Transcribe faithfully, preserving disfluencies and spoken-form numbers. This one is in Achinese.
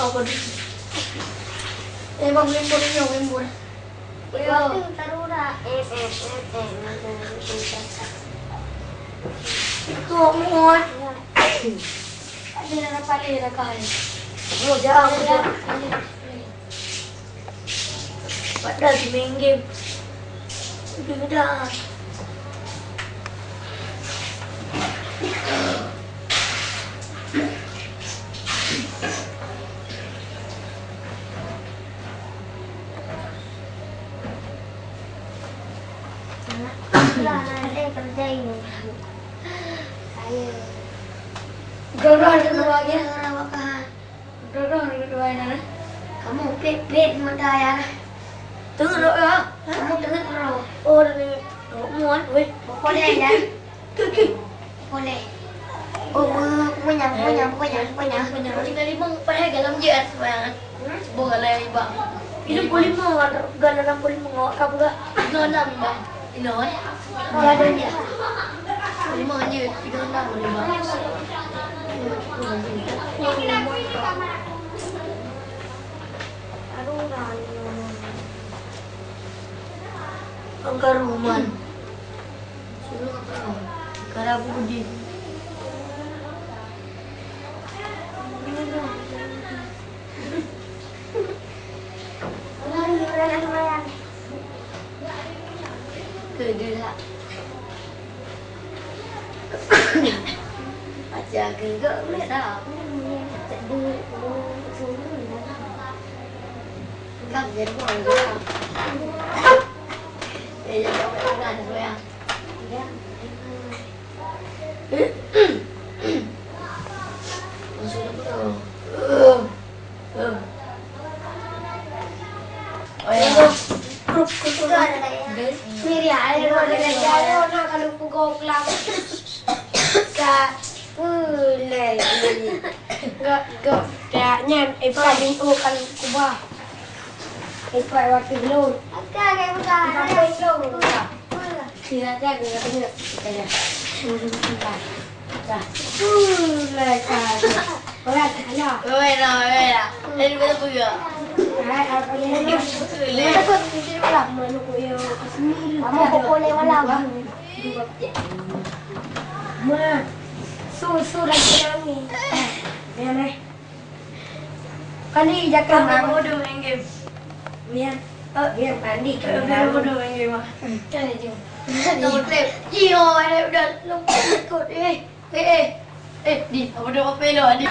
Apa tu? Eh, bang, lembut ni, lembut. Yo, taruh dah. Eh, eh, eh, eh. Itu muat. Ada dah dapat ni, dah kaya. Oh, jangan, jangan. Padahal si main game. Udah, udah. Lah, nah, eh, kerja ini. Ayo. Gerah, gerah, gerah. Gerah, gerah, gerah, nah. Kamu pit, pit, muda ya, nah. Tengok, ya. Kamu tengok, bro. Oh, dah ni. Oh, muat, weh. Boleh, ya. Boleh. Oh, punya, punya, punya, punya. Punya. Tinggal lima, padahal dalam je, kan, sembarangan. Boh galai ibak. Tiga puluh lima kan, galai enam puluh lima, awak ka peugah. Tiga enam, Bang. Inoe, eh? Tiga enam je. Lima je, tiga enam boleh, Bang. Angka Ruman. Angka Budi. Keudeulak. Aja geugok meusa. Kan jadi buang juga. Eh, ya, ya, ya, ya, ya. Gak, gak, tak nyan, eh, paling oh, kalau kubah. Ipai watèe lôn. Bukan, bukan. Ipai lôn. Sira kan, dia kena. Kita dah. Dah. Mulai kan. Orang tak kena. Oi, dah, oi, dah. Jadi, betul juga. Hai, apa ni? Betul, eh. Takut, tidur malam. Mana kau yang kasih. Kamu pukul lima malam. Ma, su, su lagi nangis. Biar, eh. Kali jaga. Abang bodoh main game. Nian. Eh, dia mandi. Abang bodoh main game ah. Kan dia. Double clap. Iyo, ada udah lompat ikut. Eh, eh, eh. Eh, di, abang bodoh apa lo, di?